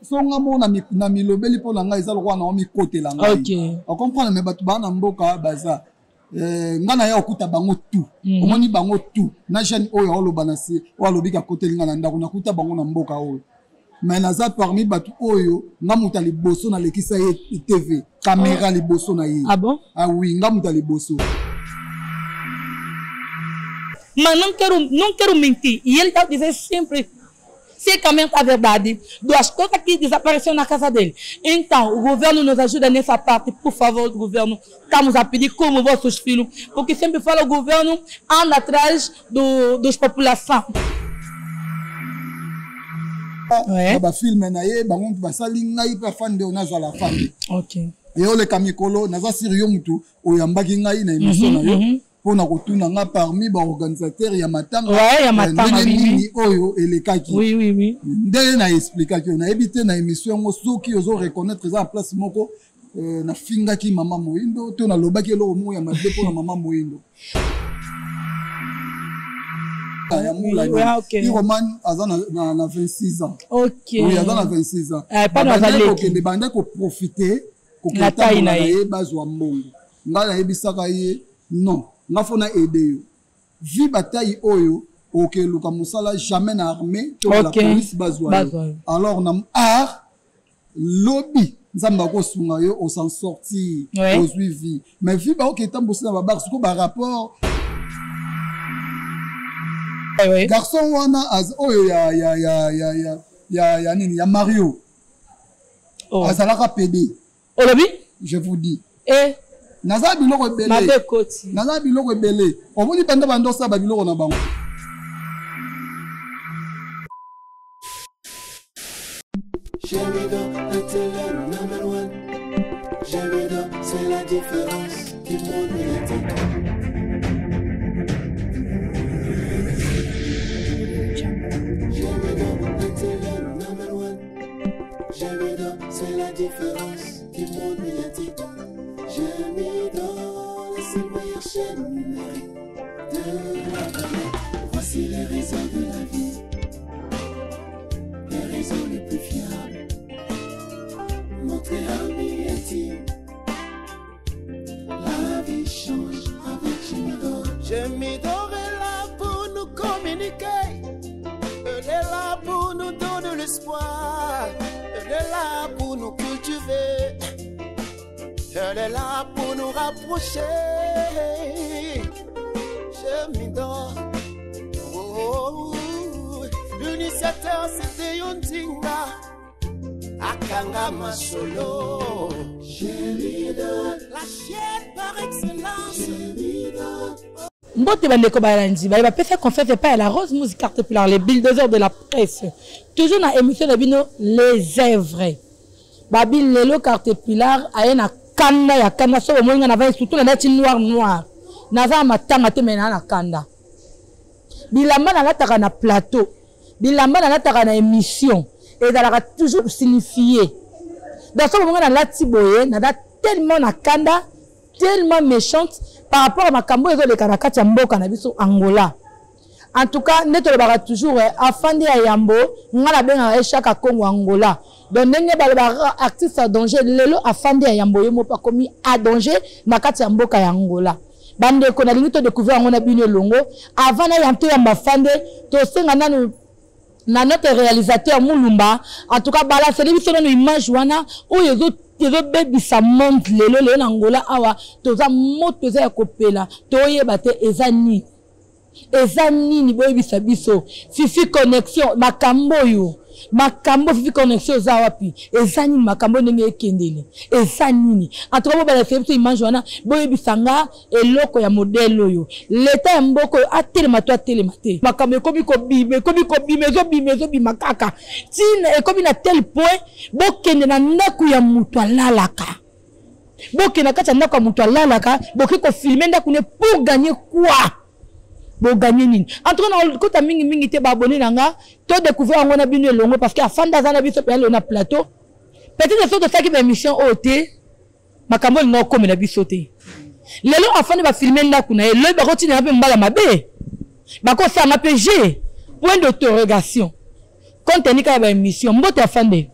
So nga moko na milobeli mpo na ngai eza lokola na omikotela ngai. Okay. Ocomprendre, mais bato baa na mboka baza nga na ya okuta bango tout. Omoni bango tout na jeune oyo aoloba na se oyo alobi kakoteli nga na ndako, nakuta bango na mboka oyo. Mais naza parmi bato oyo nga moto ya liboso nalekisa ye TV caméra liboso na ye. Ah bon? Ah oui, nga moto ya liboso. Mas não quero mentir. E ele tá dizendo sempre secamente a verdade das coisas que desapareceu na casa dele. Então, o governo nos ajuda nessa parte, por favor, governo. Estamos a pedir como vossos filhos, porque sempre fala o governo anda atrás dos população. Na bafilme na ye, bango mutu basali ngai mpe afande oyo nazala afande. Eyoleka mikolo, naza siri yo mutu oyambaki ngai na émission na yo mpona kotuna nga parmi baorganisateur ya matanga. Ya matanga. Ndenge nini oyo elekaki, ndenge na expliquaki oyo nayebi te na émission yango, soki ozo reconnaître eza na place moko nafingaki mama Moyindo to nalobaki eloko moko ya mabe mpona mama Moyindo ya Mulani. Iroman aza na 26 ans. Oui, aza na 26 ans. Kokende bande koprofite koketambola na ye, bazwa mbongo. Ngai nayebisaka ye non, nga fo na aide yo vi bataille oyo okeluka mosala jamais na armée to na la police bazwa yo. Alors na art, lobi Nzambe akosunga yo, os'en sortir, ozwi vie. Mais vie baoke etambosi na babar sikoyo barapport garçon wana oyo ya nini ya Mario azalaka pd. Olobi? Je vous dis. Eh. Naza biloko ebele, naza biloko ebele. Omoni banda banda osala babiloko na bango. Jamido, la télé number one. Jamido, c'est la différence du monde médiatique. Jamido, la télé number one. Jamido, c'est la différence du monde médiatique. Jamido, la seule meilleure chaîne numérique de la planète. Voici les réseaux de la vie, les réseaux les plus fiables. Montrez amis intime. La vie change avec Jimidor. Jimidor est là pour nous communiquer. Elle est là pour nous donner l'espoir. Elle est là pour nous cultiver. Elle est là pour nous rapprocher. Jimidor. Oh, oh, l'initiateur c'était Yondinga. Akanga Masolo. La chaîne par excellence. Mbote bandeko balandi baye bapesa confiance epai ya La Rose Musique Carte Pilar, les bulldozers de la presse, toujours na émission na bino Les Œuvres. Babi lelo Carte Pilar aye na kanda ya kanda. So bomoi nga navandi surtout na nati noir noir, naza na matanga te, me naa na kanda. Bilamba nalataka na plateau, bilamba nalataka na émission ezalaka toujours signifié. Donc so bomoi nga nalati boye, naza tellement na kanda, tellement méchante par rapport à makambo ezoleka na kati ya mboka na biso Angola. En tout cas, nde tolobaka toujours afandi ya yambo, nga nabengaka ye Chaka Congo Angola. Donc ndenge balobaka artiste ya danger, lelo afandi ya yambo ye moko akomi a danger na kati ya mboka ya Angola. Bandeko, nalingi todécouvrir yango na bino elongo. Avant na yam toyamba afande, tosenga nanu na notre réalisateur Mulumba, en tout cas balaseli biso nanu image wana oyo ezobebisa monde lelo. Lelo na Angola awa toza moto eza ya kopela, toyeba te eza nini, eza nini. Boyebisa biso Fifi Connexion, makambo oyo, makambo Fifi Connexion eza wapi, eza nini, makambo ndenge ekendele eza nini? En tout cas bobalakisa biso image wana, boyebisa nga eloko ya modèle oyo. Leta ya mboka oyo atelema to atelema te? Makambo ekomi kobima, ekomi kobima, ezobima, ezobima kaka ntina ekomi na tel point bokende na ndako ya moto alalaka, bokende na kati ya ndako ya moto alalaka, bokoki kofilme ndako ne pour gagner quoi? Boganye nini? En tout cas nakota mingimingi te. Baabone na nga, to découvrir yango na bino elongo, parce que afanda aza na biso mpenza lelo na plateau. Peut-être soki tosalaki baémission oyo te, makambo olinga okomela biso te. Lelo afandi, bafilme ndako na ye, lobi bakotinela mpe mobala mabe, bakosanga mpe g point d'interrogation compte tenu kaka baémission. Mbote afande.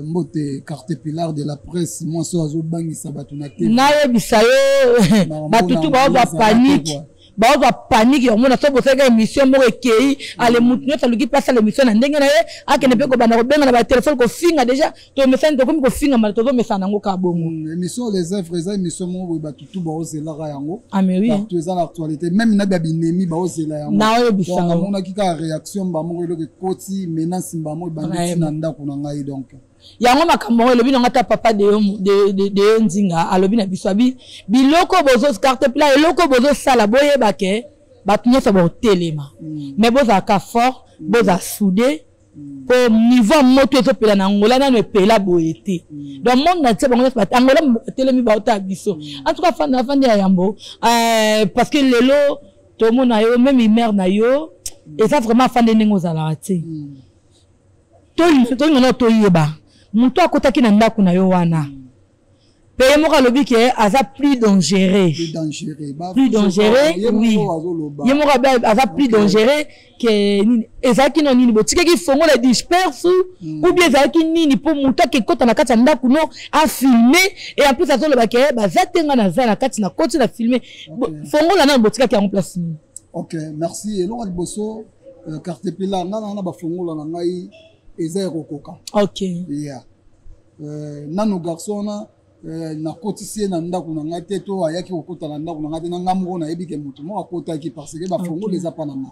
Mbote carte pilar de la presse, mwasi oyo azobangisa bato na te. Nayebisa yo, bato tu baozwa panique, baozwa panique ya komona so bosalaka émission moko ekei ale, motu nyonso aluki mpe asala émission na ndenge na ye, akende mpe kobanda kobenga na batelefone, kofinga. Déjà tomesani, tokomi kofingama, tozomesana nango kaka bongo. Émission Les Œuvres eza émission moko boye, bato tu baozelaka yango. Ah, mais oui. Partout eza na actualité, même na bia binemi baozela yango. Naoyebisa. Namonaki kaka réaction mbamoko, eloko ekoti, menace mbamo ebandi na ndako na ngai, donc Yango makambo yango elobi nanga ata papa de yo Nzinga alobi na biso, abi biloko bozo carte pla, eloko bozosala, boyeba ke bato nyonso baotelema, mais bozalaka fort, bozala soudé, po niveau ya moto ezopela na Angola nano epela boye te. Donc monde na tie bango nyonso, Angola batelemi, baotala biso. En tout cas afandi, afandi ya yambo, parce que lelo tomona yo, même mare na yo eza vraiment afandi ndenge ozalaka te. Tolinga toyeba moto akotaki na ndako na yo wana mpe ye moko alobi ke aza plus dangereux, plus dangereux. Oui, ye moko aza plus dangereux ke nini. Ezalaki no nini? Botikaki fongola disperse ou bien ezalaki nini mpo moto akekota na kati ya ndako no afilme? Et en plus azoloba ke baza te, nga naza na kati, na koti na filme. Fongola nano botikaki yango place nini? Ok, merci. Eloko ya liboso, carte pila nga na bafongola na ngai eza ya kokoka. Yeah. Nano garçon wana, nakotisi ye na ndako na ngai te, to ayaki kokota na ndako na ngai te. Na ngai moko nayebi ke moto moko akotaki, parce que bafongola eza mpa na nga.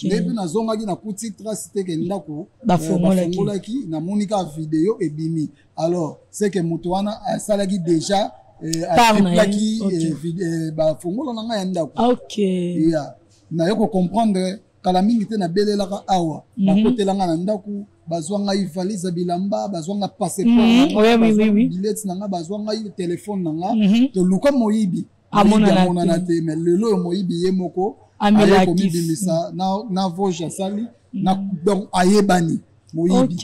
Nde mpe nazongaki, nakuti trace te ke ndako bafongolaki. Namoni kaka video ebimi, alors c'est que moto wana asalaki déjà, atriplaki bafongola na ngai ya ndako. Yeah. Naye kocomprendre kala mingi te, nabelelaka awa, bakotelanga na ndako, bazwa ngai valise ya bilamba, bazwa nga passeport, billet na nga, bazwa ngai telefone na nga. Toluka moyibi, amonana te. Mais lelo oyo moyibi ye moko aye komibimisa na voge asali, donc ayebani moyibi.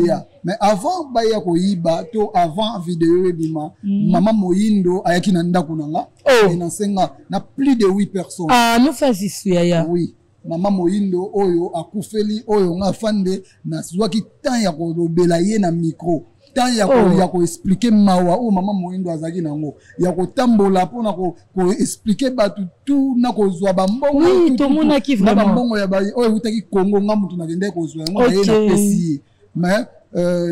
Yeah. Mais avant baya koyiba to avant video ebima, mama Moyindo ayaki na ndako na nga nasenga na plus de 8 personnes. Ah, nofasisu yaya. Oui, mama Moyindo oyo akufeli oyo nga afande, nazwaki temps ya kolobela ye na micro, temps ya koexpliquer mawa oyo mama Moyindo azalaki nango ya kotambola mpona koexpliquer bato tu na kozwa bambongo na bambongo oyo eutaki Kongo. Nga motu nakendaki kozwa yango na ye, napesi ye. Mais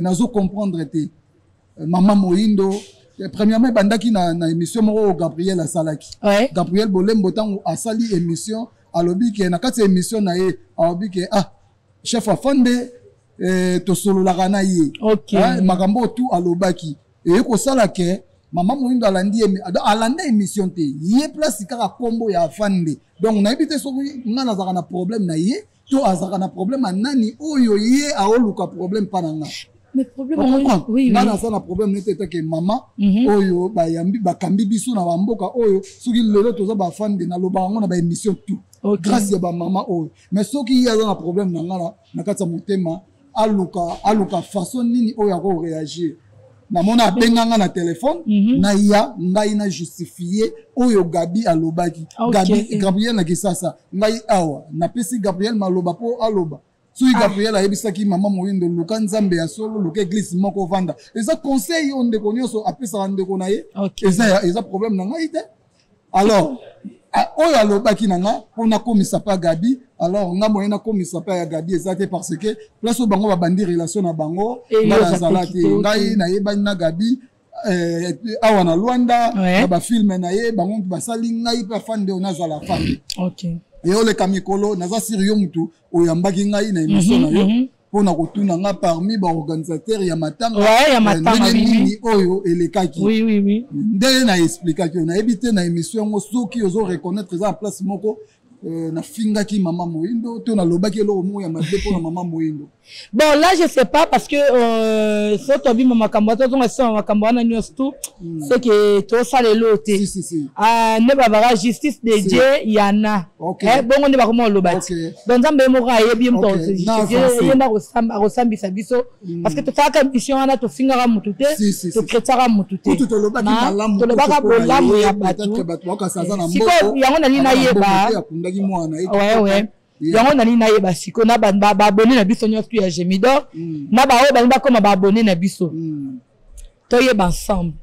nazo comprendre te mama Moyindo. Premièrement, ebandaki na émission moko oyo Gabriel asalaki. Gabriel Bolembo, ntango asali émission, alobi ke na kati ya émission na ye, alobi ke ah, chef afande, tosololaka na ye. Makambo oyo tu alobaki eye kosala ke mama Moyindo alandi, alanda émission te, ye place kaka nkombo ya afande. Donc nayebi te soki nga nazalaka na problème na ye to azalaka na problème ya nani oyo ye aoluka problème mpa na nga. Nga naza na problème nete etake mama oyo bayambi, bakambi biso na bamboka oyo. Soki lelo toza bafande, nalobaka yango na baémission tout, grâce ya bamama oyo. Mais soki ye aza na problème na nga na kati ya motema, aluka, aluka façon nini oyo akoréagir. Namona abenganga na telefone, naya ngai na justifie oyo Gabi alobaki. Gabi, Gabriel na Kisasa, ngai awa napesi Gabriel maloba mpo aloba. Soki Gabriel ayebisaki mama Moyindo: luka Nzambe ya solo, luka église moko ovanda, eza conseil oyo ndeko nyonso apesaka ndeko na ye. Eza problème na ngai te. Alors oyo alobaki na nga mpo nakomisa pa Gabi, alors nga moye nakomisa pa ya Gabi eza te, parce que place oyo bango babandi relation na bango, nga nazala te. Ngai nayebani na Gabi awa na Lwanda, na bafilme na ye. Bango mutu basali ngai mpe afande oyo nazala afande. Eyoleka mikolo, naza siri yo mutu oyambaki ngai na émission na yo mpona kotuna nga parmi baorganisateur ya matanga ndenge nini oyo elekaki, ndenge na expliquaki oyo. Nayebi te na émission yango soki ozo reconnaître eza na place moko nafingaki mama Moyindo to nalobaki eloko moko ya mabe mpona mama Moyindo. Bon, là je sais pas, parce que so tobima makambo, tozonga sima makambo wana nyonso tu, c'est que tosala elo te. Nde babaka justice de Dieu yana bongo nde bakoma oloba ti. Donc Nzambe ye moko ayebi, ye moto ye nde akosambisa biso, parce que tosalaka mission wana, tofingaka mutu te, tokretiaka mutu te, tolobaka bolamu ya bato. Sikoyo yango nali nayeba. Yango nani nayeba sikoyo na baabonné na biso nyonso ya Gemidor, na baoyo balingi bakóma baabonné na biso, toyeba ensemble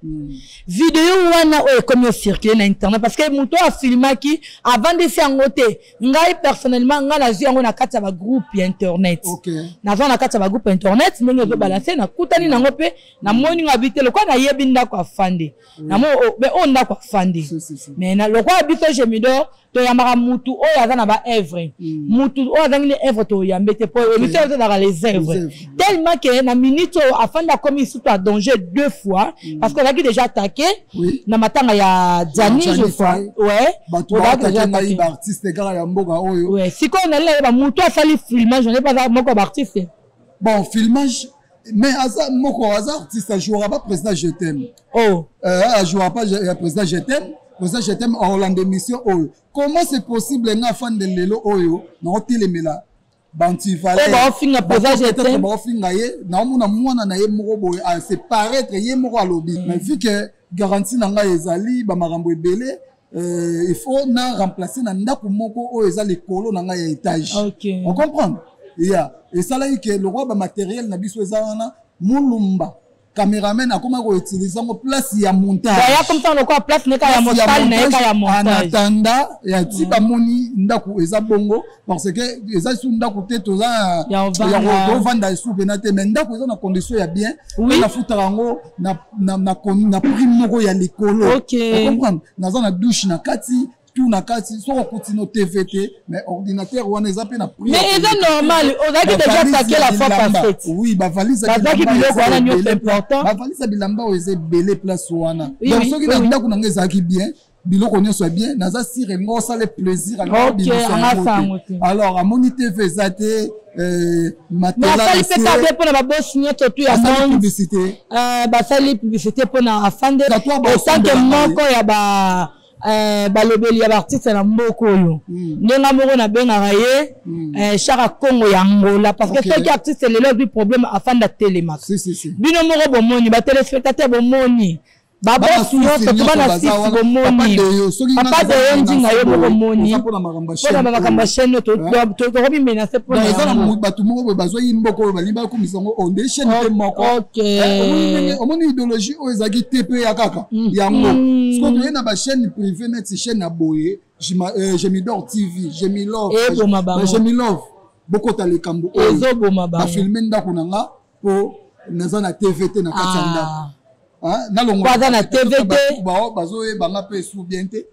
video wana oyo ekomi ocircule na internet, parce que moto oyo afilmaki avandisi yango te. Ngai personnellement, ngai nazwi yango na kati ya bagroupe ya internet. Naza na kati ya bagroupe ya internet, ndenge ezobalance, nakutani nango mpe namoni ngo abi te. Lokola nayebi ndako afande, oyo ndako afande, mais lokola biso Gemidor toyambaka mutu oyo aza na baœuvre, mutu oyo azangi ne œuvre toyambe te, po émission oyo ezalaka les œuvres. Tellement que na minute oyo afandi akomi surtout à danger deux fois, parce que azalaki déjà attaqué na matanga ya Djani, je crois, ouais. Bato baatake ngai, baartiste kaka ya mboka oyo. Ouais, sikoyo nali nayeba mutu asali filmage, oyebi aza moko ya baartiste. Bon, filmage, mais aza moko, aza artiste, ajouera pas président Je t'aime. Oh. Ajouera pas président Je t'aime. Président Je t'aime aolanda émission oyo. Comment c'est possible nga afande lelo oyo naotelemela bantivaleur? Baofinga président Je t'aime. Baofinga ye, naomona mwana na ye moko boye ase paraître, ye moko alobi. Mais vu que garantie na ngai ezali bamakambo ebele, il faut na remplacer na ndako moko oyo eza likolo na ngai ya étage. On comprendre ya esalaki ke lokwa bamatériel na biso eza wana, Mulumba cameraman akoma koutilize yango place ya montage. Ya comme ça, lokola place neka ya mosali na ye ka ya en montage. Attendant ya ti bamoni ndako eza bongo, parce que eza su ndako te, toza Ya ovanda. Tovanda esu pena te, mais ndako eza na condition ya bien. Nafutaka yango na prix moko ya likolo. Comprendre, naza na douche na kati, tout na kati. Soki okuti no TV te, mais ordinateur wana eza mpe na prix. Mais eza normal, ozalaki déjà attaqué la fois passée. Oui, bavalise. Bazalaki biloko wana nyonso important. Bavalise ya bilamba oyo eza ebele place wana. Donc soki na ndako na ngai ezalaki bien, biloko nyonso ya bien, naza sire ngo osala plaisir. Alors amoni TV eza te. Basali mpe kaka mpona babosi nyonso tu ya monde, basali publicité mpona afande etanke moko ya ba balobeli ya baartiste na mboka oyo. Ndenge moko nabengaka ye Chaka Congo ya Angola, parce que soki artiste lelo azwi problème, afande atelemaka. Bino moko bomoni, batéléspectateur bomoni, babosi nyonso to bana sisi bomoni, papa Deyo Ndinga ye moko moni mpona makambo ya chaîne oyo tokomi menace. Mpona eza na bato moko boye bazwaki mboka oyo, balingi bakomisa yango onde chaîne mpe moko. Omoni idéologie oyo ezalaki te mpe ya kaka yango. Sikoyo toye na bachaîne privé neti chaîne ya boye Gemidor TV, Gemilove, Gemilove, bokota likambo oyo bafilme ndako na nga, mpo naza na TV te na kati ya ndako. Nalongo aza na TV te. Bazoyebanga mpe esu bien te,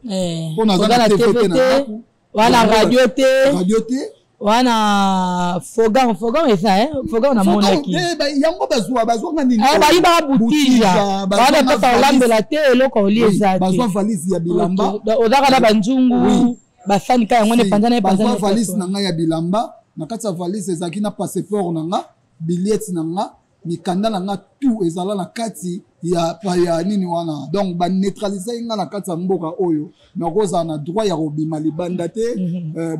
mpo naza na TV te na ndako. Wana radio te. Radio te. Wana fogan, fogan eza fogan namonaki. Yango bazwa, bazwanga nini? Bayibaka butija wana, mpesa olambela te, eloko olie eza te. Bazwa valise ya bilamba. Ozaka na banzungu, basani ka yango epanza na epanza. Bazwa valise na ngai ya bilamba. Na kati ya valise ezalaki na passeport na nga, billet na nga, mikanda na nga, tout ezala na kati ya nini wana. Donc baneutralize nga na kati ya mboka oyo, nakozala na droit ya kobima libanda te.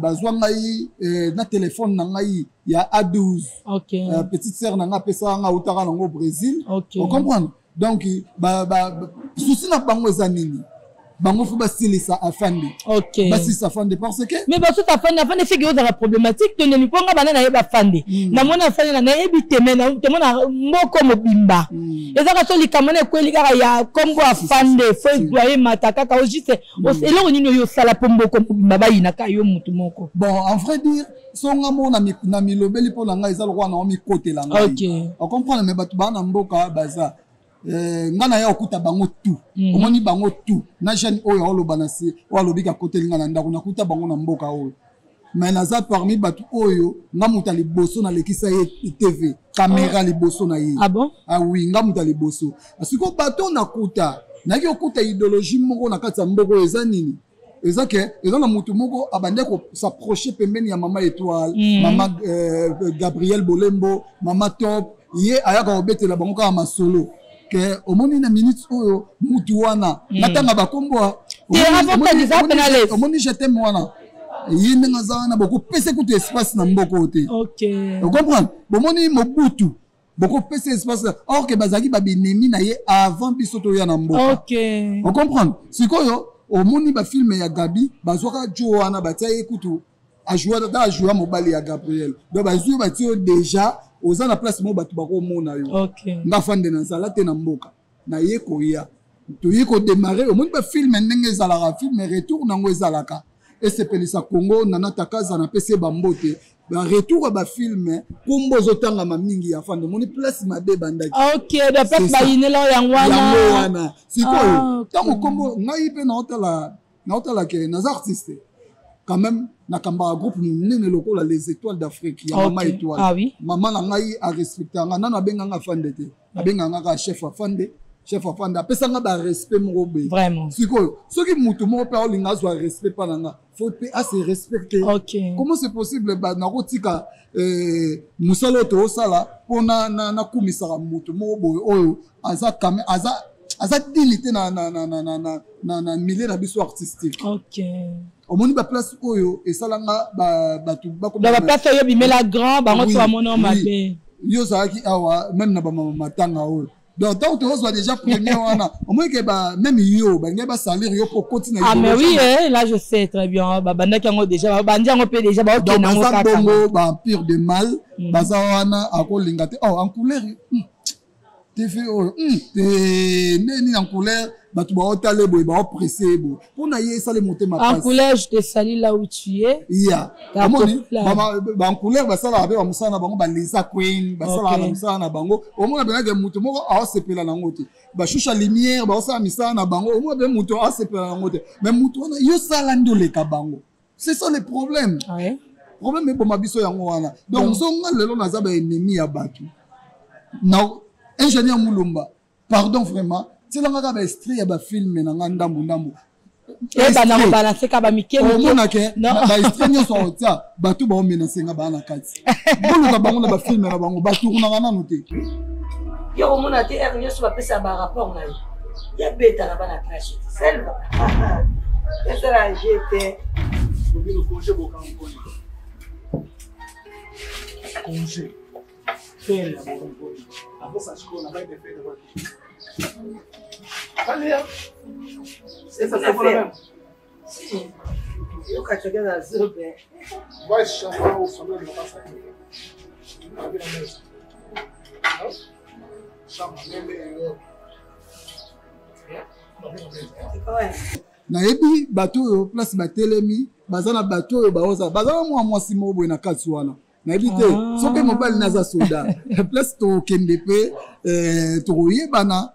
Bazwa ngai na telefone na ngai ya A12. Petite sœur na nga apesaka nga, autaka nango Brésil. Ocomprendre, donc souci na bango eza nini? Bango faut basilisa afande, basilisa afande, parce que Mais basusu afande, afande soki ozala problématique to nini, mpo nga bana nayeba afande, namoni afande na nayebi te, me tomona moko mobimba ezaka so likambo na ekweli kaka ya kombo afande, fo ezwa ye mata kaka au juste. Eloko nini oyo osala mpo mboko mobimba bayinaka yo mutu moko? Bon, en vrai dire, so nga mo na milobeli, mpo na ngai eza lokola na omikotela ngai, ocomprendre. Mais bato baa na mboka baza, nga na ya okuta bango tout. Omoni bango tout na jeune oyo aoloba na se, oyo alobiki akoteli nga na ndako, nakuta bango na mboka oyo. Mais naza parmi bato oyo nga moto ya liboso nalekisa ye TV, caméra liboso na ye. Ah bon? Ah oui, nga moto ya liboso. Sikoyo bato nakuta, nayaki okuta idéologie moko na kati ya mboka oyo. Eza nini? Eza ke eza na motu moko abandi kosapproche pembeni ya mama Étoile, mama Gabriel Bolembo, mama Top. Ye ayaka kobetela bango kaka masolo ke omoni na minute oyo mutu wana natanga bakombo. Omoni Jeteme wana, ye ndenge aza wana, bokopesa kutu espace na mboka oyo te. Ocomprendre, bomoni Mobutu, bokopesa espace, or ke bazalaki babenemi na ye avant biso toya na mboka. Ocomprendre, sikoyo omoni bafilme ya Gabi, bazwaka jo wana, batia ye kutu. Ajoua mobali ya Gabriel. Donc bazwi yo, batie yo déjà, oza na place moko, bato bakomona yo. Nga fande nazala te na mboka, naye koya, toye kodémarrer. Omoni bafilm ndenge ezalaka, film retour nango ezalaka esepelisa Congo. Nana Takaza, napesi ye bambote. Baretour ya bafilm, nkombo ozotangama mingi ya fande. Omoni place mabe ebandaki. Ok, da place bayinela yango wana. Yango wana. Sikoyo ntango nkombo ngai mpe naotala, naotala ke naza artiste quand même, nakambaka groupe monene lokola Les Étoiles d'Afrique ya Mama Étoile. Ah, oui? Mama na ngai arespectanga nano, abenganga fande te, abenganga kaka chef afande. Chef afande apesanga barespect moko boye. Sikoyo soki mutu moko mpe aolinga azwa respect mpa na nga, faut mpe ase respecte. Comment c'est possible nakotika mosala oyo toosala mpo nakumisaka motu moko boye oyo aza aza digne te na milieu na biso artistique? Omoni baplace oyo esalanga bato. Baplace oyo bimela grand bango to bamona mabe. Yo ozalaki awa même na bamama matanga oyo. Donc ntango tozozwa déjà premier wana, omoni ke même yo balingai basalir yo mpo okoti na. Ah mais oui, eh, là je sais très bien, babandaki yango déjà, babandi yango mpe déjà, baokende yango kaka. Bongo baempire de mal baza wana, akolinga te. Oh, en couleur TV oyo te, ndeni en couleur bato baotala boye, baopresse boye mpona ye, esali motema. En couleur, je te salue là où tu es. Ya omoni baencouleur basalaka mpe bamosala na bango, balesa queen basalaka na mosala na bango. Omona mpenake moto moko aosepela nango te, bashusha lumière, baosala misala na bango. Omona mpe moto aosepela nango te, mais moto wana yo sala nde oleka bango. C'est ça le problème. Problème eboma biso yango wana. Donc ozonga lelo naza baennemi ya bato na ingénieur Mulumba, pardon, vraiment, tielanga kaka baextrait ya bafilm na nga ndambu ndambu. Ebanda kobalanse kaka bamike. Omonake baextrait nyonso otia, bato baomenase nga baa na kati. Boluka bango na bafilm na bango, batournaka nanu te. Yo komona te, heure nyonso bapesaka barapport na yo, yabetaka bana classe selva ezala je te. Congé bokamponi, congé pele ya bokamponi aposa sikoyo na bai defete wapi Kalia. Essa c'est pour la même. Yoka na zobe. Vai chamar o família de passa aqui. Aqui na mesa. Chama meme. Nayebi bato oyo place batelemi, baza na bato oyo baoza, baza na mwa mwasi moko boye na kati wana, nayebi te soki mobali naza soda. Place tokende mpe tokoyebana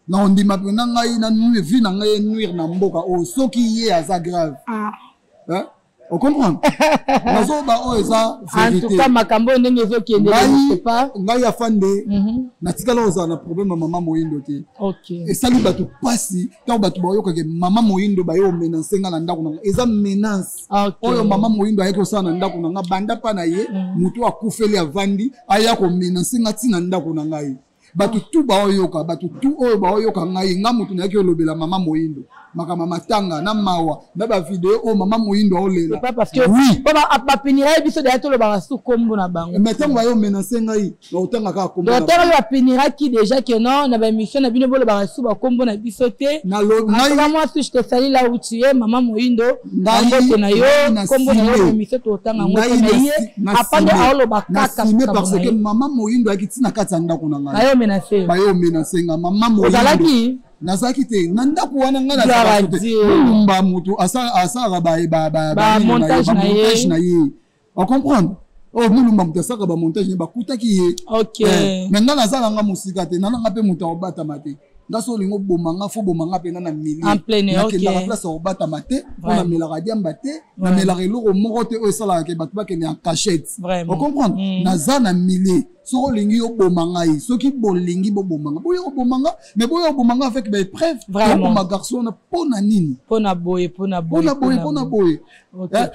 na ondima mpena ngai na vie na ngai enuire na mboka oyo soki ye aza grave. Ocomprendre, nazoba oyo eza. En tout cas, makambo oyo ndenge ezokende. Ngai afande natikala kozala na problème ya mama Moyindo te. Esali bato mpasi ntango bato bayokake mama Moyindo baye omenacer nga na ndako na nga. Eza menace oyo mama Moyindo ayaki kosala na ndako na nga. Banda mpa na ye, moto akufeli avandi, aya komenacer nga ntina ndako na ngai. Bato tu baoyoka, bato tu oyo baoyoka ngai, nga moto nayaki olobela mama Moyindo makambo ya matanga na mawa na bavideo oyo mama Moyindo aolela. Bapunira ye biso deya, tolobaka su kombo na bango. Mais ntango baye omenacer ngai, naotanga kaka kombo. Ntango bapuniraki déjà ke non, na baémission na bino bolobaka su bakombo na biso te. Moi je te salue là où tu es, mama Moyindo, mbote na yo. Kombo na yo émission totanga yango te, ye apande aoloba kaka. Parce que mama Moyindo ayaki ntina kati ya ndako na ngai. Baye omenacer. Baye omenacer nga mama Moyindo. Ozalaki? Nazalaki te na ndako wana. Ngai nazalaki te. Mulumba moto asalaka bamontage na ye, ocomprendre? Oyo Mulumba moto asalaka bamontage na ye, bakutaki ye. Mais ngai naza nanga mosika te, nananga mpe moto akobatama te. Nga so olingi oboma nga, faut boma nga mpena na milieu. Nakendaka place ya kobatama te, mpo namelaka diamba te, namelaka eloko moko te oyo esalaka ke bato bakende en cachette. Ocomprendre? Naza na milieu. Soki olingi oboma ngai, soki bolingi boboma nga, boya koboma nga, mais boya koboma nga avec baépreuve. Oboma garçon wana mpo na nini? Mpona boye, mpona boye. Mpona boye, mpona boye.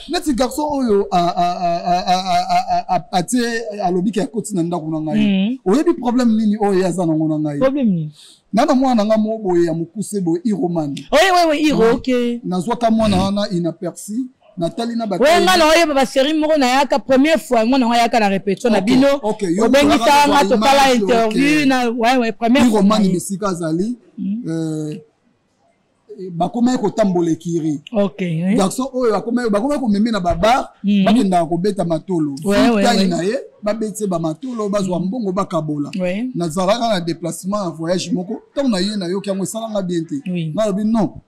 Neti garçon oyo atie, alobi ke akoti na ndako na ngai, oyebi problème nini oyo ye aza nango na ngai? Problème nini? Nga na mwana na nga moko boye ya mokuse boye, Iromane. Oui, Iro, ok. Nazwaka mwana wana inaperçu, natali na. Oye, nga na oyeba basérie moko nayaka première fois, mwana ngo ayaka na répétition na bino, obengisaka nga, tosala interview na ouais, première fois. Iromane, bisika azali. Bakomaki kotambola ekiri. Garçon oyo bakomaki komeme na babar, bakendaka kobeta matolo tai na ye, babeti ye bamatolo, bazwa mbongo, bakabola. Nazalaka na déplacement ya voyage moko. Ntango na ye nayoki yango, esalanga bien te. Nalobi non,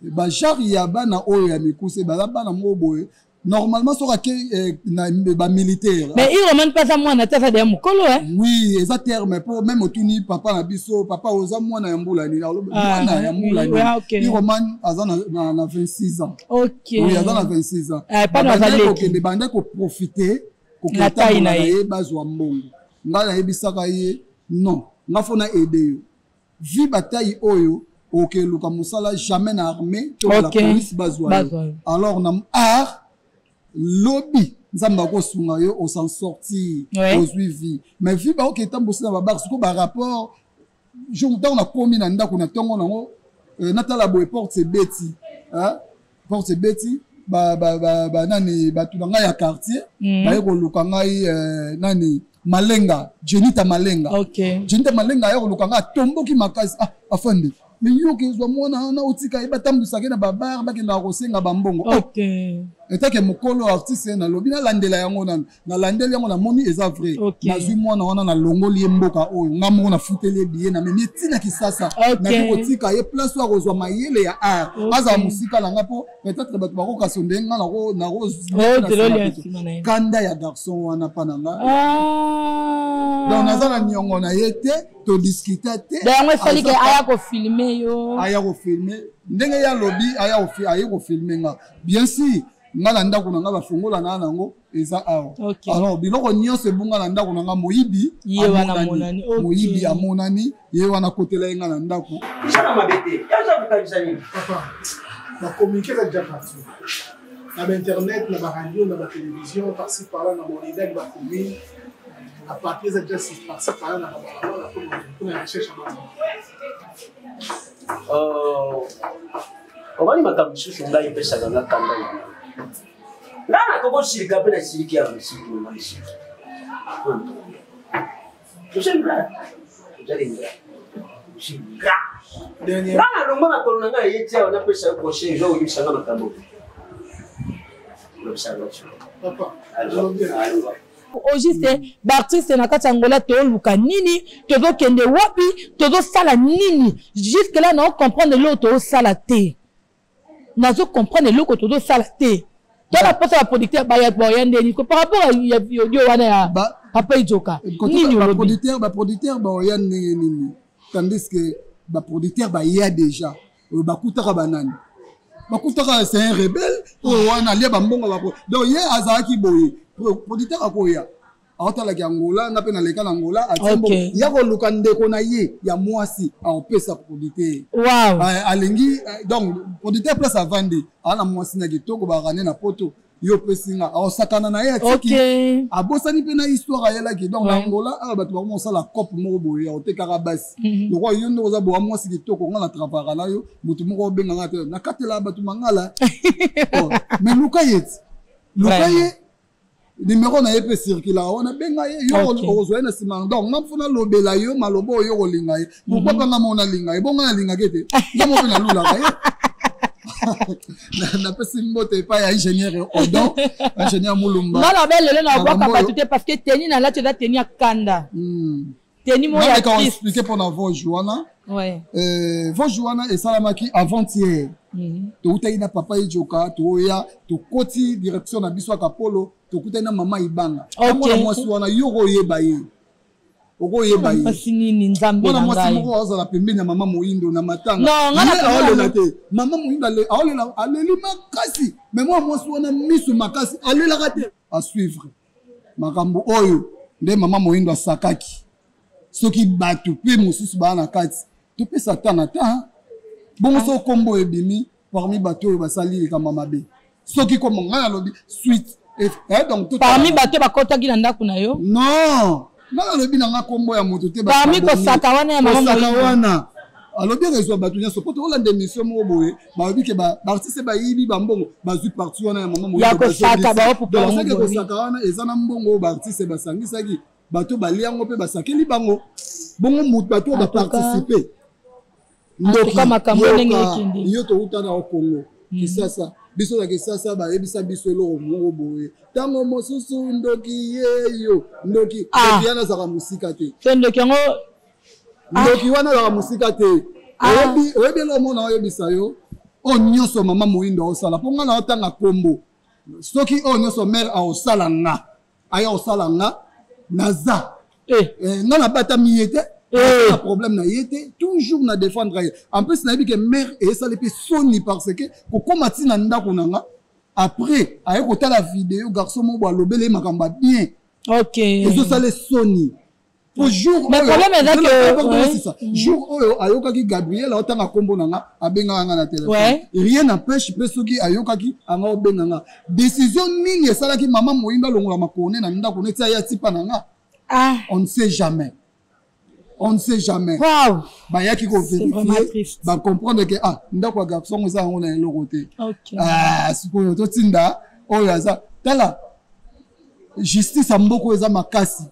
bagenre ya bana oyo ya mikuse baza bana moko boye. Normalement soki ake na bamilitaire. Mais Iroman mpe aza mwana te, aza deya mokolo. Oui, eza terme po même otuni papa na biso: "Papa, oza mwana ya mbula nini?" Mwana ya mbula nini? Iroman aza na 26 ans. Oui, aza na 26 ans. Kokende banda koprofiter kokende na ye, bazwa mbongo. Ngai nayebisaka ye: "Non, nga faut na aider yo. Vi bataille oyo okeluka mosala jamais na armée to na police bazwa yo. Alors na art, lobi Nzambe akosunga yo, os'en sortir, ozwi vie." Mais vi baoke etambusi na babar, sikoyo barapport jour ntango nakomi na ndako na ntongo nango, natala boye, porte ebeti, porte ebeti, banani, bato na ngai ya quartier baye koluka ngai, nani, Malenga, Jenita Malenga. Jenita Malenga aya koluka ngai, atomboki makasi: "Ah, afande, mais yo kezwa mwana wana, otika ye, batambwisaka ye na babar, bakendaka kosenga bambongo." Etake mokolo artiste, nalobi nalandela yango nanu. Nalandeli yango, namoni eza vrai. Nazwi mwana wana, nalongoli ye mboka oyo, nga moko nafuteli ye billet, namemi ye ntina Kisasa. Naki kotika ye place oyo akozwa mayele ya art. Azala mosika na nga, mpo peut-être bato bakokasa ndenge nga kanda ya garçon wana mpa na nga. Donc naza na niongo na ye te, todiscuter te. Yango esaliki aya kofilmer yo. Aya kofilmer ndenge ye alobi, aye kofilmer nga. Bien sûr, nga na ndako na nga, bafongola na nango eza awa. Alors biloko nyonso ebunga na ndako na nga, moyibi amonani, moyibi amonani, ye wana akotela ye nga na ndako. Eza mabe te, eza kokanisa nini? Papa, bacommuniqué eza déjà partout na bainternet, na baradio, na batélévision, par-ci par-là, na baonidaki bacommune, na papier eza déjà par-ci par-là na babalabala, mpona recherche ya bango. Omani, makambo mosusu ngai epesaka nga kanda. Nga nakokosilika mpe nasiliki ya masiki nga misiki. Tosenga tozalinga nga nalongwa makolo na ngai, ye ti awa napesa yo conseil, oza koyebisanga makambo olobisanga. Au juste, baartiste na kati ya Angola, toluka nini? Tozokende wapi? Tozosala nini? Jusque là nao comprendre eloko tozosala te, nazo comprendre eloko tozosala te. Tona mposa baproducteur baya, boya ndeni par rapport ya audio wana ya papa Ijoka? Nini olobi? Baproducteur baoya ndenge nini, tandis que baproducteur baya déjà oyo bakutaka banani? Bakutaka c'est un rebelle oyo wana alia bambongo. Donc ye azalaki boye, producteur akoya, aotalaki Angola, nga mpe naleka na Angola, atie ya koluka ndeko na ye ya mwasi, aopesa producteur. Alingi donc producteur place avandi, aa na mwasi na kitoko, bakane na Poto, yo opesi nga, aosakana na ye, atiki, abosani mpe na histoire ayelaki. Donc na Angola awa, bato bakoma kosala cope moko boye, aotekaka basi. Lokwa yo nde oza boya mwasi kitoko, nga na travaillaka na yo, motu moko obenganga te, nakatela bato mangala. Mais luka ye ti, luka ye, numéro na ye mpe circulaka wana, benga ye, yo okozwa ye na nsima. Donc nga mpo nalobela yo maloba oyo kolinga ye, pourquoi mpa nga moko nalinga ye? Bonga nalingaki ete nga moko mpe nalulaka ye. Napesi mbote epai ya ingénieur Odon, ingénieur Mulumba. Nga na belelo na obwaka bato te, parce que teni nalati eza teni ya kanda, teni moko ya expliquer mpona voge wana. Voge wana esalamaki avant-hier. Toutaki na papa Ejoka, toya, tokoti direction na biso ya Kapolo, tokutani na mama Ibanga. Mwana mwasi wana, yo koyeba ye, okoyeba ye. Nini, Nzambe? Mwana mwasi moko azala pembeni ya mama Moyindo na matanga, aolela te. Mama Moyindo aolela, aleli makasi, mais mwana mwasi wana miso makasi, alelaka te. Asuivre makambo oyo nde mama Moyindo asakaki. Soki bato mpe mosusu baa na kati, topesa ta na ta bongo. So kombo ebimi parmi bato oyo basali likambo mabe, soki kombo ngai nalobi suite, donc parmi bato bakɔtaki na ndako na yo? Non, ngai nalobi na nga kombo ya moto te. Parmi kosaka wana ya mama wana, alobi ekozwa bato nyonso po tokolanda émission moko boye, balobi ke baartiste bayibi bambongo, bazwi parti wana ya mama. Ya kosaka. Baoke, kosaka wana eza na mbongo oyo baartiste basangisaki, bato balia yango mpe basakeli bango bongo. Moto, bato oyo baparticipe. Ndoki makambo ndenge ekende. Yo touta na Congo. Kisasa. Biso na Kisasa bayebisa biso eloko moko boye. Ntango mosusu ndoki yeyo. Ndoki. Ndoki wana azalaka mosika te. So ndoki yango. Ndoki wana azalaka mosika te. Oyebi, oyebi eloko moko na oyebisa yo. Oyo nyonso mama Moyindo aosala. Mpo nga na otanga kombo. Soki oyo nyonso mère aosala nga. Aya osala nga naza. Nga nabatami ye te. Na problème na ye te, toujours na défendre ye. En plus nayebi ke mère esali mpe soni parce que kokóma ntina ndako na nga après aye kotala vidéo garçon moko alobele makambo ya bien. Ezosala soni. Po jour Mais problème eza que jour oyo ayokaki Gabriel aotanga kombo na nga, abengaka nga na téléphone. Rien n'empêche mpe soki ayokaki anga obenga nga. Décision nini esalaki mama Moyindo alongola makone na ndako neti aya tipa na nga? On ne sait jamais. On ne sait jamais. Wow. Bayaki ko vérifier, ba comprendre que ah ndako ya garçon eza yango na eloko te. Ah sikoyo totinda oyo aza tala justice ya mboko eza makasi.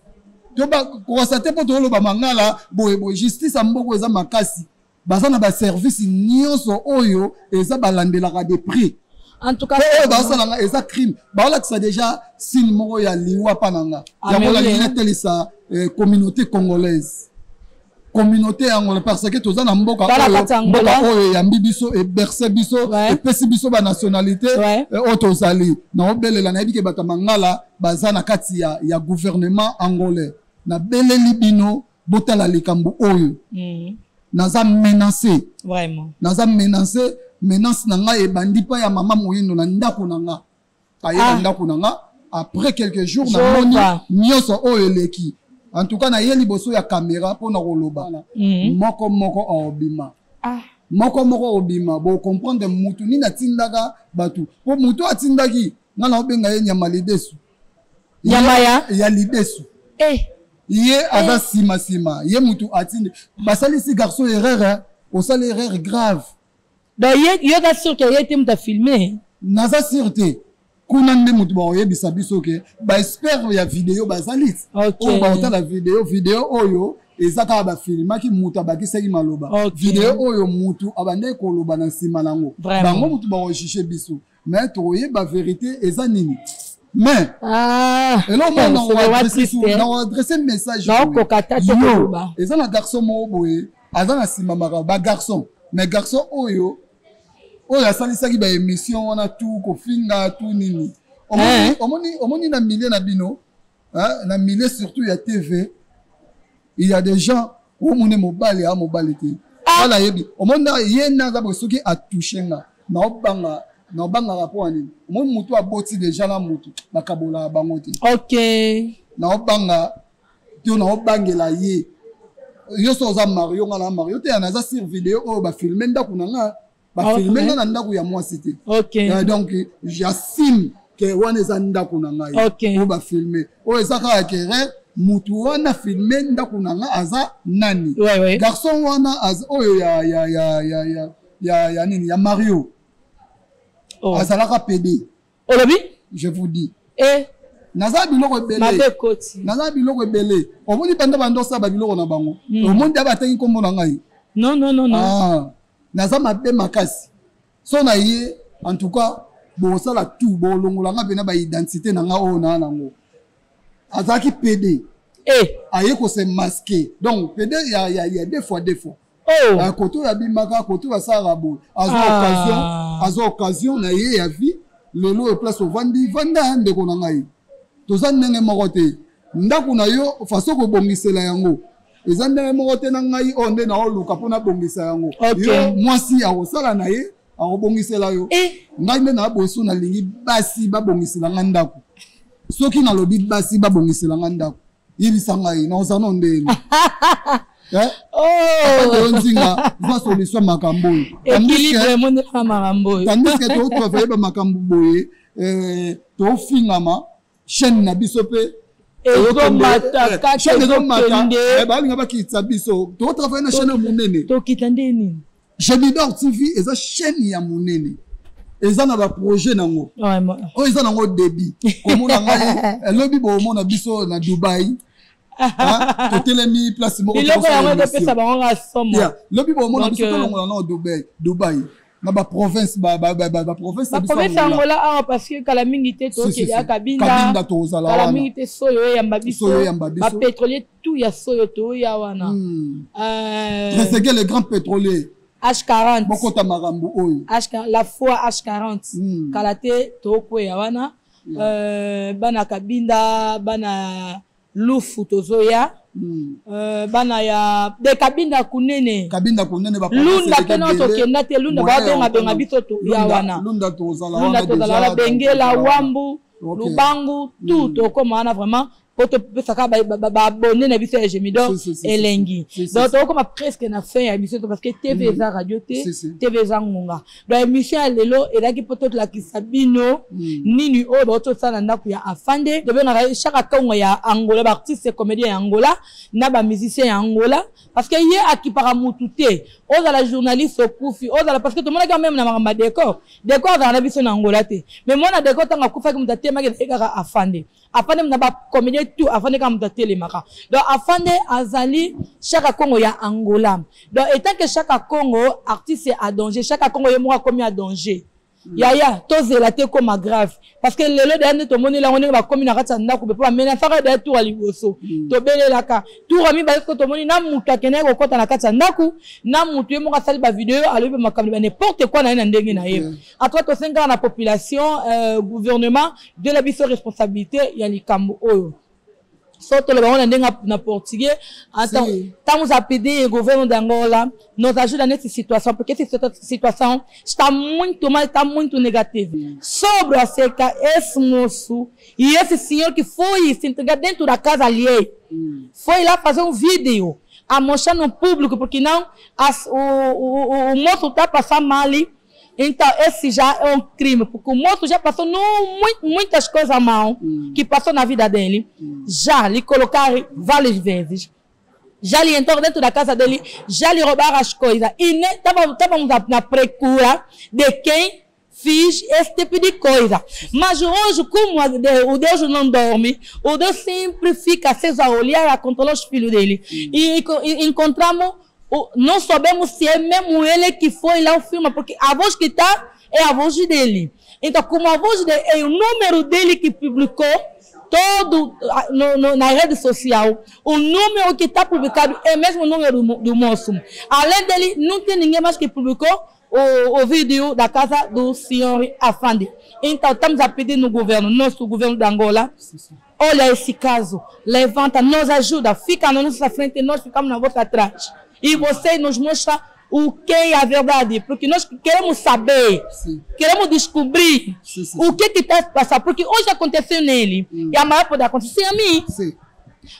To ba constater po toloba mangala boye boye justice ya mboko eza makasi. Baza na ba service nyonso oyo eza balandelaka de prix. En tout cas, oyo basala nga eza crime. Balakisa déjà signe moko ya liwa pa na nga. Yango la lingi telisa communauté congolaise. Communauté angolaise parce que toza na mboka oyo, mboka oyo yambi biso e bercer biso e pesi biso ba nationalité oyo tozali. Na obelela na yebi ke bato mangala baza na kati ya gouvernement angolais. Na beleli bino botala likambo oyo. Naza menacé. Vraiment. Naza menacé, menace na nga ebandi pa ya mama Moyindo na ndako na nga. Aye na ndako na nga après quelques jours na moni nyonso oyo eleki. En tout cas na ye liboso ya caméra pona koloba. Moko moko obima. Moko moko obima bo comprendre mutu ni natindaka batu. Po mutu atindaki nga na obenga ye nyama lidesu. Nyama ya? Ya lidesu. Ye aza sima sima, ye mutu atindi. Basalisi garçon erreur, hein? Osali erreur grave. Donc ye yo za sûr que ye te mutu a filmé. Naza sûr te. Kuna nde mutu ba oyebisa biso ke ba expert ya vidéo bazali. Oyo ba otala vidéo, vidéo oyo eza kaka ba filmaki mutu abakisaki maloba. Vidéo oyo mutu abandaki koloba na nsima nango. Bango mutu ba rechercher biso. Mais tokoyeba vérité eza nini. Mais eloko moko na adresser message boye. Eza na garçon moko boye, aza na nsima makambo ba garçon. Mais garçon oyo oyo asalisaki ba émission wana tout kofinga tout nini. Omoni na milieu na bino, hein, na milieu surtout ya TV, il y a des gens omoni mobali a mobali te. Wala yebi. Omoni na ye na za soki a toucher nga. Na obanga, na obanga rapport ani. Omoni mutu aboti déjà na mutu, bakabola bango te. Na obanga to na obangela ye. Yo so oza Mario nga na Mario te na za sur vidéo oyo ba filmer ndako na nga, ba filmer nga na ndako ya mwasi te. Donc j'assume que wana eza ndako na ngai. Oyo ba filmer. Oyo eza kaka ke mutu wana filmer ndako na nga aza nani. Garçon wana aza oyo ya ya ya ya ya ya ya nini ya Mario. Azalaka PD. Olobi? Je vous dis. Naza biloko ebele. Mabe koti. Naza biloko ebele. Omoni banda bando sa ba biloko na bango. Omoni ba tangi kombo na ngai. Non non non non. Naza mabe makasi. So na ye en tout cas bo sala tout bo longola nga pena ba identité na nga oyo na nango. Azaki PD. Aye ko se masquer. Donc PD ya ya ya deux fois deux fois. Koto ya bimaka, koto ya sara bo. Azo occasion, azo occasion na ye ya vie. Lelo e place ovandi, vanda ndeko na ngai. Toza ndenge moko te. Ndako na yo façon ko bongisela yango. Eza ndenge moko te na ngai oyo nde na oluka mpona bongisa yango. Yo mwasi akosala na ye, akobongisela yo. Ngai nde na boso nalingi basi babongisela nga ndako. Soki nalobi basi babongisela nga ndako, yebisa ngai nakozala nano ndenge nini? Papa Deo Nzinga, zwa solution makambo oyo. Équilibre, mon frère makambo oyo. Tandis que to travailler ba makambo boye, tofingama, chaîne na biso pe ezomata kaka, chaîne ezomata. ezokende. Balinga bakitisa biso. To travailler na chaîne ya monene. Tokita nde nini? Gemidor TV eza chaîne ya monene. Eza na ba projet nango. Vraiment. Oyo eza nango débit. Komona ngai, elobi bomona biso na Dubaï. Totelemi place moko. Biloko yango ezopesa bango nga somo. Lobi bomona biso tolongola nao Dubai, Dubai na baprovince, baprovince. Baprovince ya Angola awa, parce que kala mingi te tokende ya Kabinda. Kabinda tozala. Kala mingi te soyo eyamba biso. Soyo eyamba biso. Bapétrolier tout ya soyo toya wana. Trezeguet, le grand pétrolier. H40. Bokota makambo oyo. H, la fois H40. Kala te tokweya wana. Bana Kabinda, bana Lufu, tozoya. Bana ya de Kabinda kunene. Kabinda kunene. Lunda mpe na tokenda te. Lunda babengabenga biso, toya wana. Lunda tozala. Lunda tozala wana, Bengela, Wambu, Lubangu, tout tokóma wana vraiment po topesaka baabonné na biso ya Gemidor elengi. Donc tokóma presque na fin ya émission, parce que TV eza radio te, TV eza ngonga. Donc émission ya lelo ezalaki mpo tolakisa bino nini oyo baotosala na ndako ya afande. Tobengaka chaque kongo ya Angola, baartiste comédien ya Angola na bamusicien ya Angola, parce que ye akipaka mutu te. Ozala journaliste okufi, ozala, parce que tomonaki même na makambo ya décor. Décor azala na biso na Angola te, mais mwana décor ntango akufaki, moto atemaki ezalaki kaka afande. Afande na bacomédien tout, afande kaka moto atelemaka. Donc afande azali Chaka Congo ya Angola. Donc étant que Chaka Congo, artiste à danger, Chaka Congo ye moko akomi à danger. Yaya, tozela te koma grave, parce que lelo deya nde tomoni lango ndenge bakomi na kati ya ndako mpe mpo bamenasaka deya tour ya liboso. Tobelelaka tour ya mibale ko tomoni na moto akendaki kokɔta na kati ya ndako na motu ye moko asali bavideo, alobi makambo ba n'importe quoi na ye na ndenge na ye. Atoka tosengaka na population, gouvernement dela biso responsabilité ya likambo oyo. So toloba ngo na ndenge na portugais. Então estamos a pedir ao governo de Angola nos ajuda nessa situação, porque essa situação está muito mal, está muito negativa. Sobre acerca esse moço e esse senhor que foi se entregar dentro da casa alheia, foi lá fazer um vídeo a mostrar no público, porque não o moço está passando mal ali. Então, esse já é um crime, porque o moço já passou no, muitas coisas mal que passou na vida dele. Já lhe colocaram várias vezes. Já lhe entrou dentro da casa dele, já lhe roubaram as coisas. E estávamos na procura de quem fez esse tipo de coisa. Mas hoje, como o Deus não dorme, o Deus sempre fica aceso a olhar, a controlar os filhos dele. E encontramos, não sabemos se é mesmo ele que foi lá o filme, porque a voz que está é a voz dele. Então, como a voz dele é o número dele que publicou todo no, no, na rede social, o número que está publicado é mesmo o número do moço. Além dele, não tem ninguém mais que publicou o vídeo da casa do senhor Afandi. Então, estamos a pedir no governo, nosso governo de Angola, olha esse caso, levanta, nos ajuda, fica na nossa frente, nós ficamos na vossa atrás. E você nos mostra o que é a verdade, porque nós queremos saber, queremos descobrir o que está passando, porque hoje aconteceu nele, e amanhã pode acontecer a mim.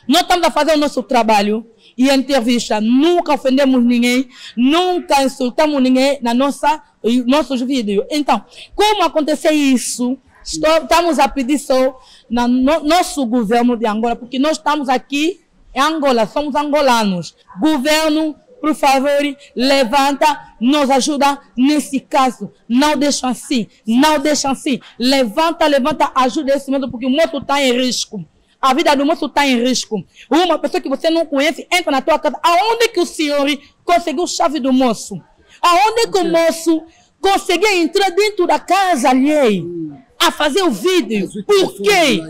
Nós estamos a fazer o nosso trabalho e entrevista, nunca ofendemos ninguém, nunca insultamos ninguém na nossa nossos vídeos. Então, como aconteceu isso? Estamos a pedir só no nosso governo de Angola, porque nós estamos aqui em Angola, somos angolanos. Governo, por favor, levanta, nos ajuda nesse caso. Não deixa assim, não deixa assim. Levanta, levanta, ajuda esse momento, porque o moço está em risco. A vida do moço está em risco. Uma pessoa que você não conhece entra na tua casa. Aonde que o senhor conseguiu chave do moço? Aonde que o moço conseguiu entrar dentro da casa alheia a fazer o vídeo? Por quê?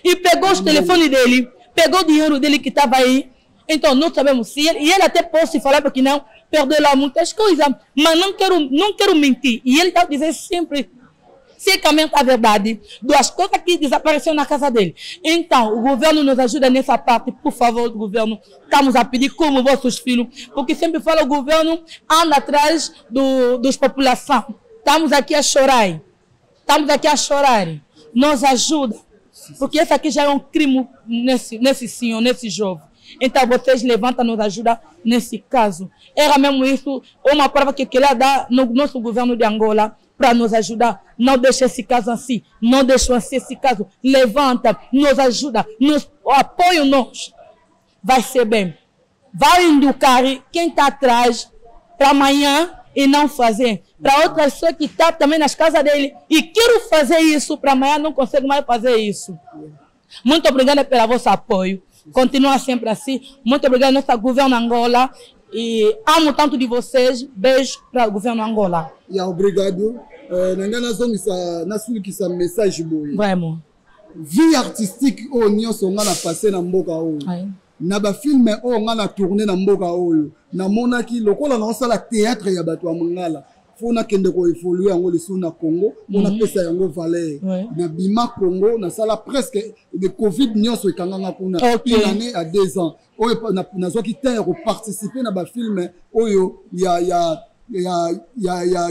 E pegou os telefones dele, pegou o dinheiro dele que estava aí. Então, não sabemos se ele, e ele até pode falar porque não, perdeu lá muitas coisas, mas não quero mentir. E ele está dizendo sempre secamente a verdade das coisas que desapareceram na casa dele. Então, o governo nos ajuda nessa parte, por favor, governo. Estamos a pedir como vossos filhos, porque sempre fala o governo anda atrás dos população. Estamos aqui a chorar. Estamos aqui a chorar. Nos ajuda. Porque esse aqui já é um crime nesse senhor, nesse jovem. Então vocês levantam, nos ajuda nesse caso. Era mesmo isso, uma prova que eu queria dar no nosso governo de Angola para nos ajudar. Não deixe esse caso assim, não deixe assim esse caso. Levanta, nos ajuda, nos apoia nós. Vai ser bem. Vai educar quem está atrás para amanhã e não fazer. Para outra pessoa que está também nas casas dele e quero fazer isso, para amanhã não consegue mais fazer isso. Muito obrigada pelo vosso apoio. Continua sempre assim. Muito obrigado, nossa governo Angola. E amo tanto de vocês. Beijo para o governo Angola. Ya, obrigado. Na ngai nazongisa, nasulikisa message boye. Vraiment. Vie artistique oyo nyonso nga na passe na mboka oyo, na bafilme oyo nga na tourne na mboka oyo, namonaki lokola naosala théâtre ya bato ya mongala, fo nakende koévolue yango lisusu na Congo mpo napesa yango valeur. Nabima Congo, nasala presque de Covid nyonso ekanganga kuna, une année à 2 ans oyo nazwaki temps ya koparticipe na bafilme oyo ya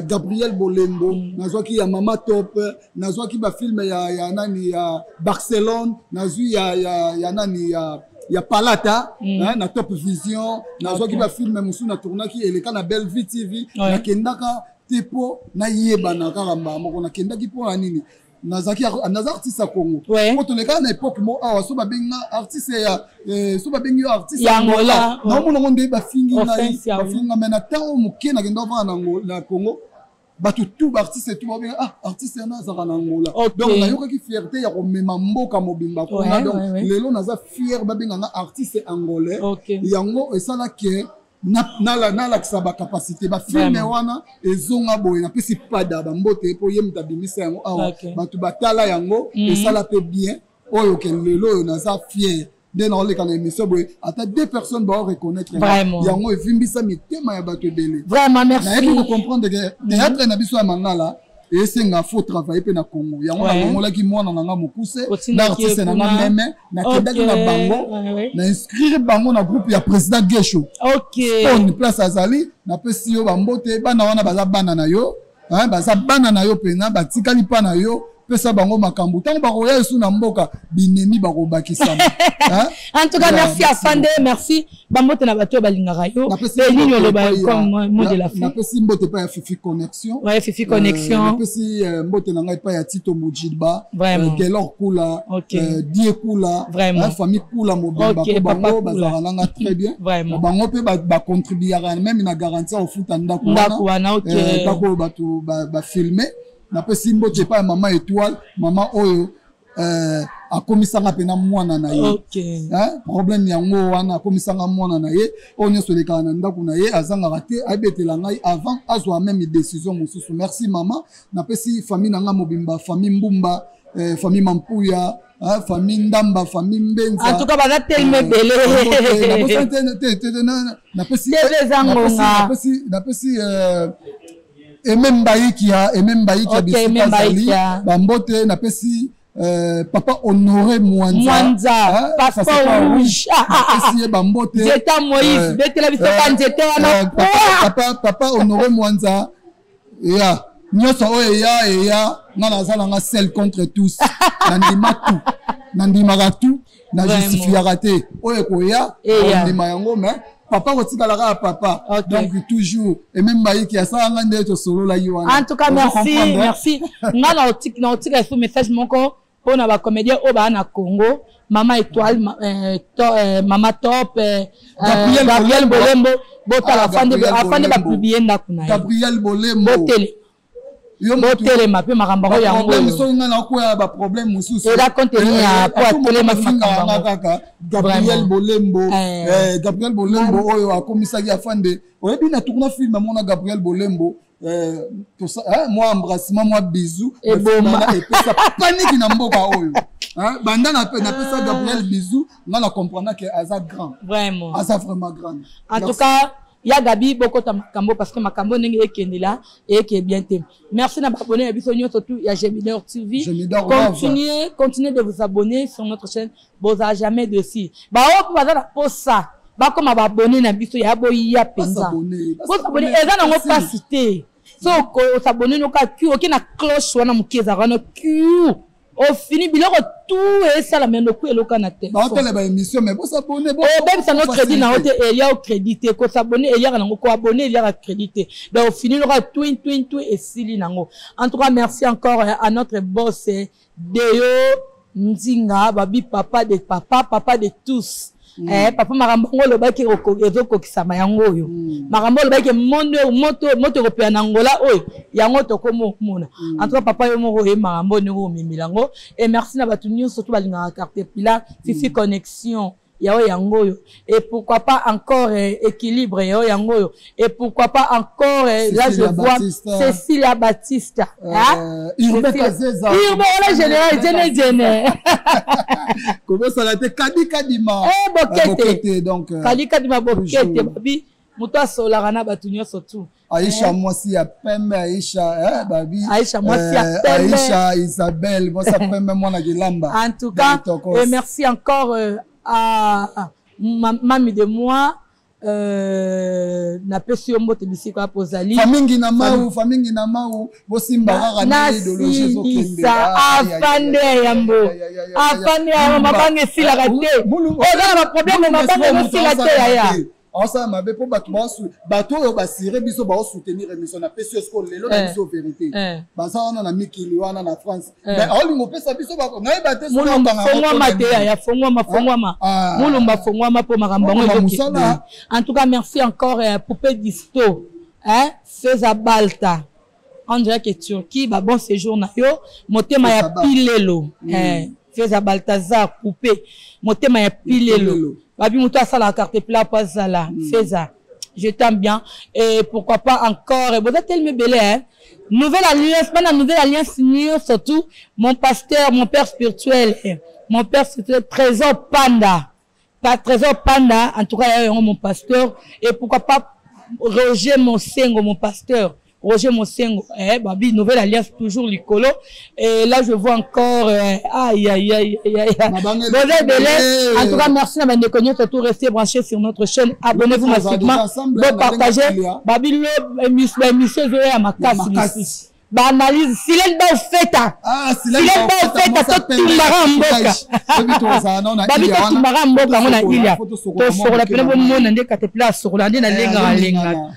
Gabriel Bolembo, nazwaki ya Mama Top, nazwaki bafilme ya nani, ya Barcelone, nazwi ya nani, ya Palata, hein, na Top Vision nazwaki bafilme mosusu natournaki, eleka na Belle Vie TV. Nakendaka te mpo nayebana kaka mbala moko. Nakendaki mpo na nini? Nazalaki, naza artiste ya Congo. Po tolekaka na époque mo awa, so babengi nga artiste ya so babengi yo artiste ya Angola, naomona ngo nde bafingi ngai, bafingi nga. Mais na ntango moke nakenda ovanda na Congo, bato tout, baartiste tout babenga: "Ah, artiste yana azalaka na Angola." Donc nayokaki fierté ya komema mboka mobimba kuna. Donc lelo naza fier babenga nga artiste angolais. Yango esalaki nalakisa bacapacité. Bafilme wana ezonga boye, napesi pada bambote mpo ye moto abimisa yango awa, bato batala yango, esala mpe bien. Oyo ke lelo oyo naza fier nde naoleka na émission boye, ata deux personnes bao reconnaître yango, evimbisa mitema ya bato ebele. Nayebi kocomprendre ke théâtre na biso ya mangala esenga faut travailler mpe na Congo. Yango nalongolaki mwana na nga mokuse na artiste na nga meme, nakendaki na bango, na inscrire bango na groupe ya président Gesho Stone. Place azali, napesi yo bambote. Bana wana baza bana na yo, baza bana na yo mpena, batikali mpa na yo. Pesa bango makambo, ntango bakoya esu na mboka, binemi bakobakisama. En tout cas, merci afande, merci. Bambote na bato oyo balingaka yo, mpe nini oloba comme mot de la fin? Napesi mbote epai ya Fifi Connexion. Ouais, Fifi Connexion. Napesi mbote na ngai epai ya Tito Mujilba, Gelor Kula, Die Kula, famille Kula mobimba, po bango bazalaka nanga très bien. Bango mpe bacontribuaka même na garantie ya kofuta ndako wana, ndako oyo bato bafilme. Napesi mbote epai ya mama Étoile, mama oyo akomisanga mpena mwana na ye. Problème yango wana, akomisanga mwana na ye. Oyo nyonso elekaka na ndako na ye, azangaka te ayebetela ngai avant azwa même décision mosusu. Merci mama. Napesi famille na ngai mobimba, famille Mbumba, famille Mampuya, famille Ndamba, famille Mbenza. En tout cas baza telema ebele. Napesi Eme Mbaikia, Eme Mbaikia, bisika azali, bambote. Napesi papa Honoré Mwanza. Mwanza, passeport rouge. Napesi ye bambote. Nzeta Moïse, betela biso ka nzete wana. Papa Honoré Mwanza, ya nyonso oyo eya, nga naza nanga seul contre tous. Nandima tout, nandimaka tout, najustifiaka te. Oyo ekoya, ondima yango, mais papa kotikala kaka papa. Donc toujours Eme Mbaiki asalanga nde tosololaki wana. En tout cas, merci, merci. Nga na otika esu message moko mpona bacomédien oyo baa na Congo: Mama Étoile, Mama Top, Gabriel Bolembo. Botala afande bapublie ndako na ye. Gabriel Bolembo. Botele, botelema mpe makambo yango. Yango soki ngai nakoya baproblème mosusu. Eza contenu ya po atelemaki. Makambo kaka Gabriel Bolembo, Gabriel Bolembo oyo akomisaki afande. Oyebi, na tourna film amona Gabriel Bolembo, mwa embrassement, mwa bisou, epesa paniki na mboka oyo. Banda napesa Gabriel bisou, nga na comprendre ke aza grand. Vraiment. Aza vraiment grand. En tout cas, ya Gabi, bokota makambo parce que makambo ndenge ekendela eke bien te. Merci na baabonné ya biso nyonso tout ya Gemidor TV. Continuez, continuez de vous abonner sur notre chaîne, boza jamais dessus. Baoyo mpe baza na posa bakoma baabonné na biso, ya boya mpenza, bosabone. Eza nango mpasi te. So osabone noka q oke na cloche wana moke ezalaka wana, q ofini biloko tu esalama noku eloka na te. Baotala baémission, mais bosabone. Obebisa no crédit na yo te, elia o crédit te. Kosabone eliaka nango, koabone eliaka crédit te. Donc ofini loka twin twin twin, esili nango. En tout cas, merci encore à notre boss Deo Nzinga Babi, papa de papa, papa de tous. Papa, makambo yango olobaki ezokokisama yango oyo. Makambo olobaki monde moto moto ekopela na Angola oyo, yango tokoma okomona. En tout cas, papa, yo moko oye makambo ndenge omemela yango. Et merci na bato nyonso to balingaka Carte Pilar, Fifi Connexion. Yao yango. Et pourquoi pas encore équilibre yao yango. Et pourquoi pas encore là je vois Cécilia Batista. Hein? Urbain Kazeza. Urbain wala général Djene Djene. Comment ça l'a été Kadi Kadima. Eh Bokete. Donc Kadi Kadima Bokete babi moto asolaka na bato nyonso tu. Aisha mwasi ya pembe Aisha babi. Aisha mwasi ya pembe. Aisha Isabelle mwasi ya pembe mwana kilamba. En tout cas et merci encore à mamie de moi. Napesi yo mbote bisika ya pozali famingi na mau famingi na mau bosimba kaka na idéologie ezokende afande yambo afande yambo mabanga esilaka te oza na baproblème mabanga ezosila te yaya aosala mabe mpo bato bato oyo basire biso baosoutenir émission napesi yo siko lelo na biso vérité baza wana na mikili wana na France mais aolinga opesa biso nayeba te fongwama te yaya fongwama fongwama mulumba fongwama mpo makambo yango ezokende. En tout cas merci encore Poupée Disto hein César Balta on dirait que Turquie ba bon séjour na yo motema ya pilelo César Baltazar Poupée motema ya pilelo babi moto asala carte plat pa zala César je t'aime bien et pourquoi pas encore vous êtes tellement belle hein nouvelle alliance pas la nouvelle alliance surtout mon pasteur mon père spirituel Trésor Panda pas Trésor Panda en tout cas mon pasteur et pourquoi pas Roger Monsengo mon pasteur Roger Monsengo eh babi nouvelle alliance toujours likolo et là je vois encore aïe aïe aïe aïe aïe en tout cas merci à bande konyo surtout restez branchés sur notre chaîne abonnez-vous massivement bon partagez babi le émission ya makasi ba analyse silène ba feta silène ba feta to tumbara mboka babi to tumbara mboka ngona ilia to sokola pena bo mona nde kate place sokola nde na lenga lenga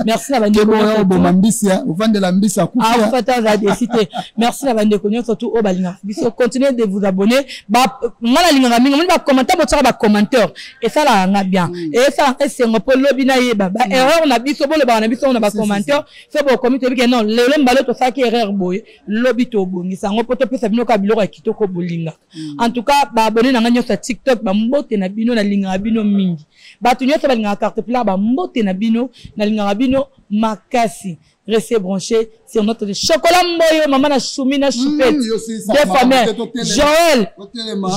merci na bande ko boma mbisi ovandela mbisi akufa ah fata za décider merci na bande ko nyonso tout o balinga biso continuez de vous abonner ba ngala linga mingi moni ba commentaire bo tsaka ba commentaire et ça la nga bien et ça c'est ngo po lobi na yeba ba erreur na biso bo le ba na biso na ba commentaire so bo komi toyebi ke non lelo mbala tosalaki erreur boye lobi tobongisa yango mpo topesa bino kaka biloko ya kitoko bolingaka. En tout cas baabonné na ngai nyonso ya TikTok bambote na bino nalingaka bino mingi bato nyonso balingaka carte plat bambote na bino nalingaka bino makasi. Restez branchés sur notre chocolat mboyo maman na choumi na choupette deux familles Joël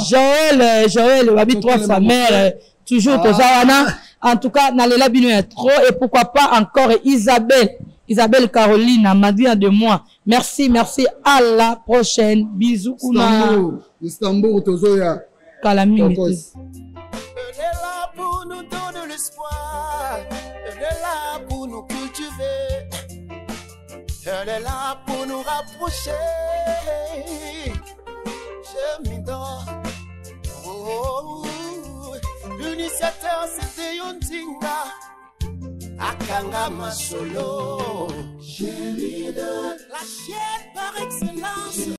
Joël Joël babi trois familles toujours tozawana. En tout cas nalela bino ya trop et pourquoi pas encore Isabelle Caroline madrina de moi. Merci merci à la prochaine bisous kuna Istanbul tozoya kala mingi. Elle est là pour nous donner l'espoir, elle est là pour nous cultiver, elle est là pour nous rapprocher. Je m'y dors. Oh, l'initiateur c'était Yondinga Akanga Masolo. La chaîne par excellence.